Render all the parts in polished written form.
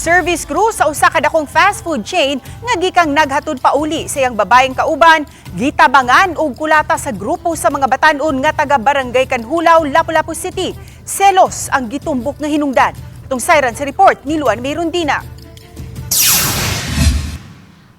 Service crew sa usa ka dakong fast food chain nga gikang naghatod pauli sa iyang babayeng kauban, gitabangan og kulata sa grupo sa mga batan-on nga taga Barangay Canjulao, Lapu-Lapu City. Selos ang gitumbok nga hinungdan. Tungsaran sa report ni Luan Merundina.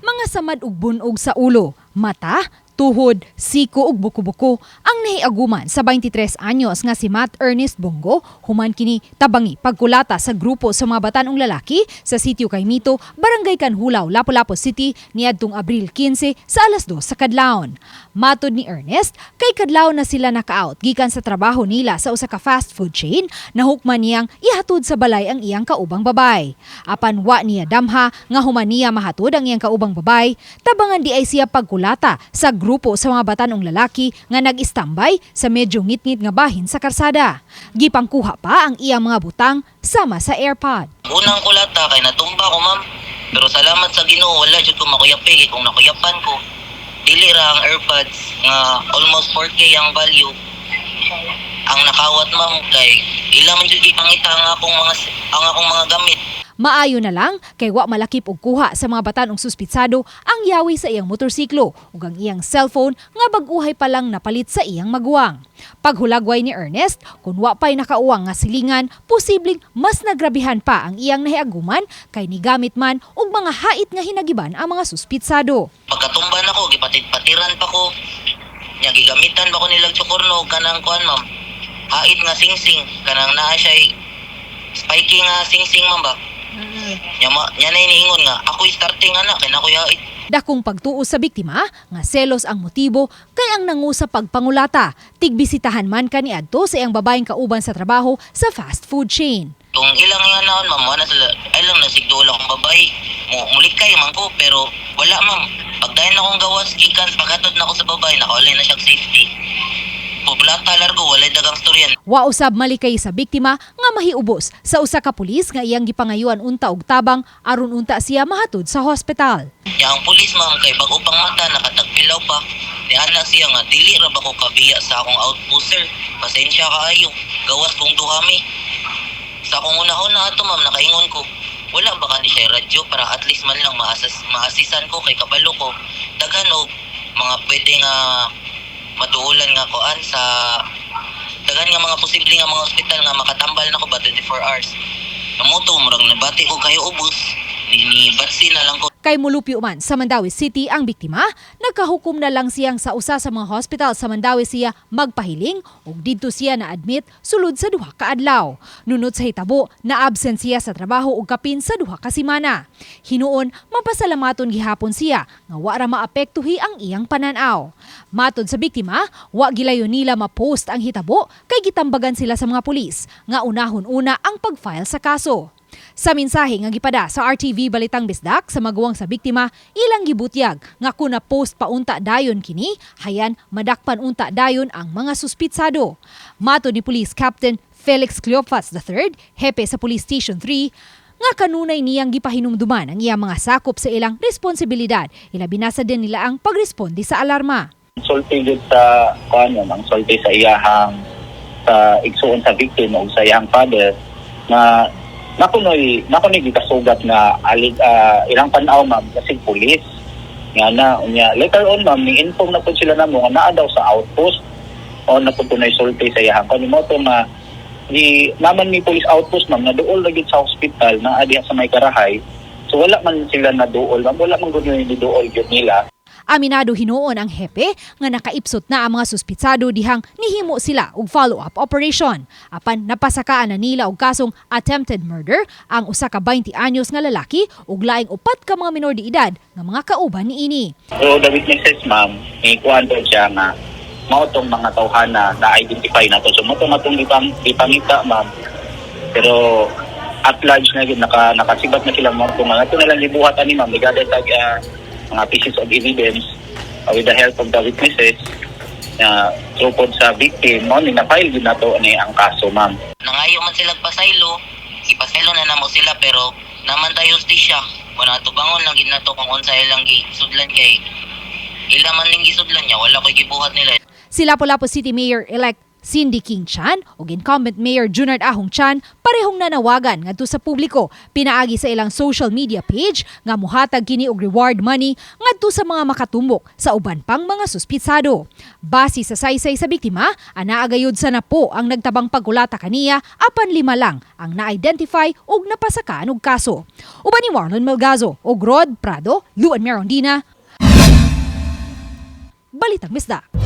Mga samad ug bunog sa ulo, mata, tuhod, siko ug buko-buko ang nahiaguman sa 23 anyos nga si Matt Ernest Bongo human kini tabangi pagkulata sa grupo sa mga batanong lalaki sa sitio Kaymito, Barangay Canjulao, Lapu-Lapu City niadtong Abril 15 sa alas 2 sa kadlawon. Matod ni Ernest, kay kadlaw na sila naka-out gikan sa trabaho nila sa usa ka fast food chain, nahukman niyang ihatod sa balay ang iyang kaubang babay. Apan wa niya damha nga human niya mahatod ang iyang kaubang babay, tabangan di ay siya pagkulata sa grupo sa mga batanong lalaki nga nag-istambay sa medyo ngitngit nga bahin sa karsada. Gipangkuha pa ang iyang mga butang sama sa AirPod. Unang kulata kay natumba ko, ma'am. Pero salamat sa Ginoo, wala jud ko makuyapi kay kung nakuyapan ko, dili ra ang AirPods nga almost 4K ang value. Ang nakawat, ma'am, kay ila man jud gipangita ang akong mga gamit. Maayo na lang kay wa malakip og kuha sa mga batanong suspitsado ang yawi sa iyang motorsiklo ug ang iyang cellphone nga bag-uhay pa lang napalit sa iyang maguwang. Paghulagway ni Ernest, kung wa pa'y nakauwang nga silingan, posibleng mas nagrabihan pa ang iyang nahiaguman kay nigamit man og mga hait nga hinagiban ang mga suspitsado. Pagkatumba nako, gipatid-patiran pa ko. Nya gigamitan pa ko nilang tsukorno og kanang kuan, ma'am. Hait nga singsing, kanang naa siya spiky nga singsing, ma'am ba. Nya ma, nya na iniingon nga ako'y starting ana kay nakoy hait. Dakong pagtuo sa biktima nga selos ang motibo kay ang nangu sa pagpangulata. Tigbisitahan man kaniadto sa iyang babaeng kauban sa trabaho sa fast food chain. Kung ilang nga naon, ma'am, wala sila, ay lang nasigduol akong babae. Mulikay man ko, pero wala, ma'am. Pagdayon akong gawas, gikan, paghatod na ako sa babae, nakawalay na siyang safety. Puplata largo, walay dagang storyan. Wa usab malikay sa biktima nga mahiubos sa usa ka pulis nga iyang gipangayuan unta og tabang aron unta siya mahatod sa hospital. Nya ang pulis, ma'am, kay bago pang mata, nakatagpilaw pa. Ni ana siya nga, dili ra ba ko kabiya sa akong outpost, sir. Pasensya kaayo. Gawas kong duhami. Sa akong una-una ato, ma'am, nakaingon ko, wala ba kani siya radyo para at least man lang maasisan ko kay kabalo ko. Daghan og mga pwede nga maduulan nga koan sa daghan nga mga posible nga mga ospital nga makatambal na ko ba 24 hours. Namoto, murag nabati ko kayo ubos. Ni batsi na lang ko. Kay mulupyo man sa Mandaue City ang biktima, nagkahukom na lang siyang sa usa sa mga hospital sa Mandaue siya magpahiling ug didto siya na-admit sulod sa 2 ka adlaw. Nunot sa hitabo, na-absent siya sa trabaho og kapin sa 2 ka semana. Hinuon, mapasalamaton gihapon siya nga wa ra maapektuhi ang iyang pananaw. Matod sa biktima, wa gilayon nila ma-post ang hitabo kay gitambagan sila sa mga pulis nga unahon una ang pag-file sa kaso. Sa mensahe nga gipada sa RTV Balitang Bisdak sa maguwang sa biktima, ilang gibutyag nga kung na-post pa unta dayon kini, hayan madakpan unta dayon ang mga suspitsado. Matod ni Police Captain Felix Cleofas III, hepe sa Police Station 3, nga kanunay niyang gipahinumduman ang iyang mga sakop sa ilang responsibilidad. Ilabi na sa din nila ang pagresponde sa alarma. Sulti jud sa kuan yun, ang sulti sa iyahang sa igsuon sa victim o sa iyahang father na nakunoy gikasugat nga alig ilang pan-aw, ma'am, kasi pulis nga na. Unya later on, ma'am, ni inform na pud sila namo nga naa daw sa outpost o na pud kunay sulti sa iyahang kuan mo to nga di naman ni police outpost, ma'am, na duol na gyud sa hospital na diha sa may Karahay. So wala man sila naduol, ma'am, wala man gud yung duol gyud nila. Aminado hinuon ang hepe nga nakaipsot na ang mga suspitsado dihang nihimo sila og follow-up operation. Apan napasakaan na nila og kasong attempted murder ang usa ka 20 anyos nga lalaki ug laing upat ka mga minor de edad nga mga kauban niini. So the witnesses, ma'am, ni kuan daw siya nga mao tong mga tawhana na identify nato. So mao tong atong gipangita, ma'am. Pero at large na gyud nakasibat na sila mao tong ato na lang gibuhat ani, ma'am, gigather tag mga pieces of evidence with the help of the witnesses na through pod sa victim mo ni na-file gyud nato ani ang kaso, ma'am. Nangayo man sila pasaylo, ipasaylo na namo sila pero naman tayo hustisya. Wala tubangon lang gid nato kung unsa ilang gisudlan kay ila man ning gisudlan niya, wala koy gibuhat nila. Si Lapu-Lapu City Mayor-elect Cindy King Chan ug incumbent Mayor Junard Ahong Chan parehong nanawagan ngadto sa publiko pinaagi sa ilang social media page nga muhatag kini og reward money ngadto sa mga makatumbok sa uban pang mga suspitsado. Base sa saysay sa biktima, anaa gayud sa napo ang nagtabang pagkulata kaniya, apan lima lang ang na-identify ug napasakaan og kaso. Uban ni Marlon Melgazo ug Rod Prado, Luan Merondina, Balitang Bisdak.